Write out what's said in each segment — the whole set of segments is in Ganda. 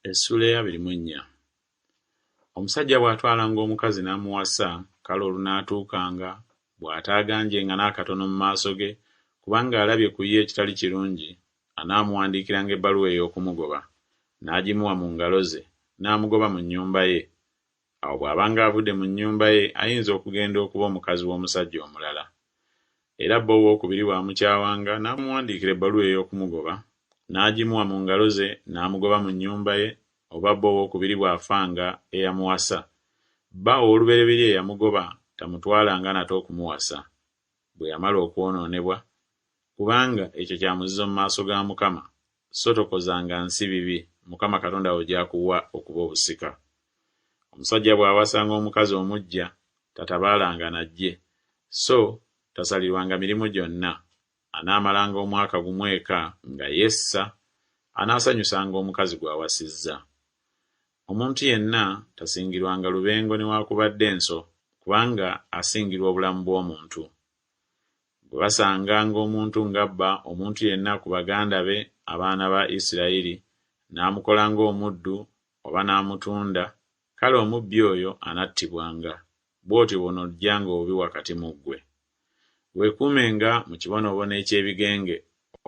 Essuula ey'abiri mu ennya. Omusajja bw'atwalanga omukazi n'amuwasa, kale olunaatuukanga, bw'ataaganjenga n'akatono mu maaso ge, kubanga alabye ku ye ekitali kirungi, anaamuwandiikiranga ebbaluwa ey'okumugoba, n'agimuwa mu ngalo ze, n'amugoba mu nnyumba ye. Awo bw'abanga avudde mu nnyumba ye ayinza okugenda okuba omukazi w'omusajja omulala. Era bba owookubiri bw'amukyawanga n'amuwandiikira ebbaluwa ey'okumugoba, n'agimuwa mu ngalo ze n'amugoba mu nnyumba ye, oba bba owookubiri bw'afanga eyamuwasa, bba ow'olubereberye eyamugoba tamutwalanga nate okumuwasa, bwe yamala okwonoonebwa, kubanga ekyo kya muzizo mu maaso ga Mukama, so tokozanga nsi bibi Mukama Katonda wo gy'akuwa okuba obusika. Omusajja bw'awasanga omukazi omuggya, tatabaalanga na ggye, so tasalirwanga mirimu gyonna, Anaamalanga omwaka gumu eka nga yessa, anaasanyusanga omukazi gw'awasizza. Omuntu yenna tasingirwanga lubengo newaakubadde enso, kubanga asingirwa obulamu bw'omuntu. Bwe basanganga omuntu ng'abba omuntu yenna ku baganda be abaana ba Isirayiri, n'amukola ng'omuddu oba n'amutunda, kale omubbi oyo anattibwanga. Bw'otyo bw'onoggyanga obubi wakati mu ggwe. Weekuumenga mu kibonoobono eky'ebigenge,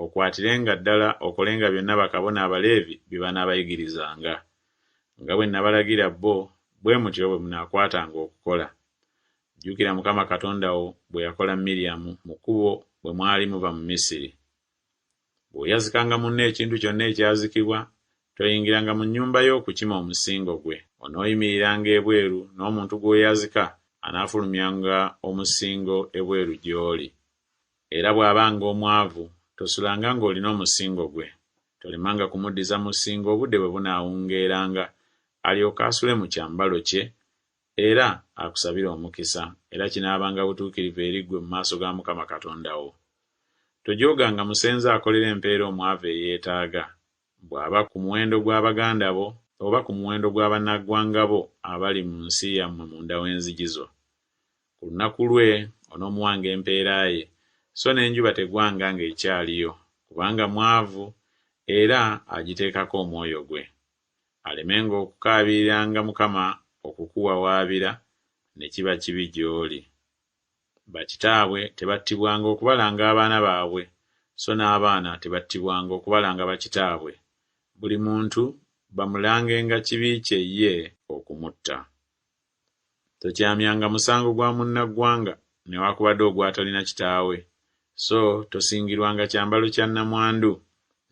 okwatirenga ddala okolenga byonna bakabona Abaleevi bye banaabayigirizanga. Nga bwe nabalagira bo, bwe mutyo bwe munaakwatanga okukola. Jjukira Mukama Katonda wo bwe yakola Miryamu mu kkubo bwe mwali muva mu Misiri. Bw'oyazikanga munno ekintu kyonna ekyazikibwa, toyingiranga mu nnyumba ye okukima omusingo gwe. Onooyimiriranga ebweru, n'omuntu gw'oyazika anaafulumyanga omusingo ebweru gy'oli. Era bw'abanga omwavu, tosulanga ng'olina omusingo gwe. Tolemanga kumuddiza musingo obudde bwe bunaawungeeranga, alyoke asule mu kyambalo kye, era akusabire omukisa, era kinaabanga butuukirivu eri ggwe mu maaso ga Mukama Katonda wo. Tojooganga musenze akolera empeera omwavu eyeetaaga, bw'aba ku muwendo gwa baganda bo oba ku muwendo gwa bannaggwanga bo abali mu nsi yammwe munda w'enzigi zo. Ku lunaku lwe onoomuwanga empeera ye, so n'enjuba tegwanga ng'ekyaliyo, kubanga mwavu era agiteekako omwoyo gwe. Alemenga okukaabiriranga Mukama okukuwawaabira, ne kiba kibi gy'oli. Bakitaabwe tebattibwanga okubalanga abaana baabwe, so n'abaana tebattibwanga okubalanga bakitaabwe, buli muntu bamulangenga kibi kye ye okumutta. Tokyamyanga musango gwa munnaggwanga newakubadde ogw'atalina kitaawe, so tosingirwanga kyambalo kya nnamwandu.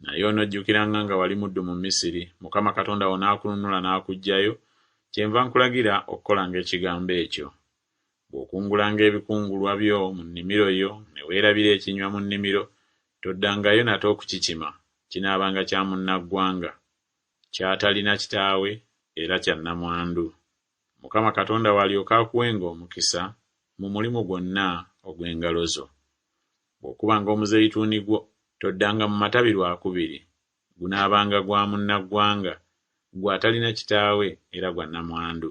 Naye onojjukiranga nga wali muddu mu Misiri, Mukama Katonda wo n'akununula n'akuggyayo, kyenva nkulagira okukolanga ekigambo ekyo. Bw'okungulanga ebikungulwa byo mu nnimiro yo ne weerabira ekinywa mu nnimiro, toddangayo nate okukikima, kinaabanga kya munnaggwanga, ky'atalina kitaawe era kya nnamwandu. Mukama Katonda wo alyoke akuwenga omukisa mu mulimu gwonna ogw'engalo zo. Bw'okubanga omuzeyituuni gwo, toddanga mu matabi lwakubiri, gunaabanga gwa munnaggwanga, gw'atalina kitaawe era gwa nnamwandu.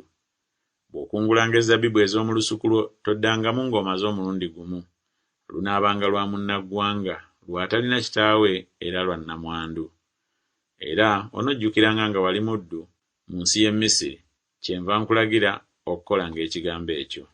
Bw'okungulanga ezzabbibu ez'omu lusuku lwo, toddangamu ng'omaze omulundi gumu. Lunaabanga lwa munnaggwanga, lw'atalina kitaawe era lwa nnamwandu. Era onojjukiranga nga wali muddu mu nsi y'e Misiri, kyenva nkulagira okukolanga ekigambo ekyo.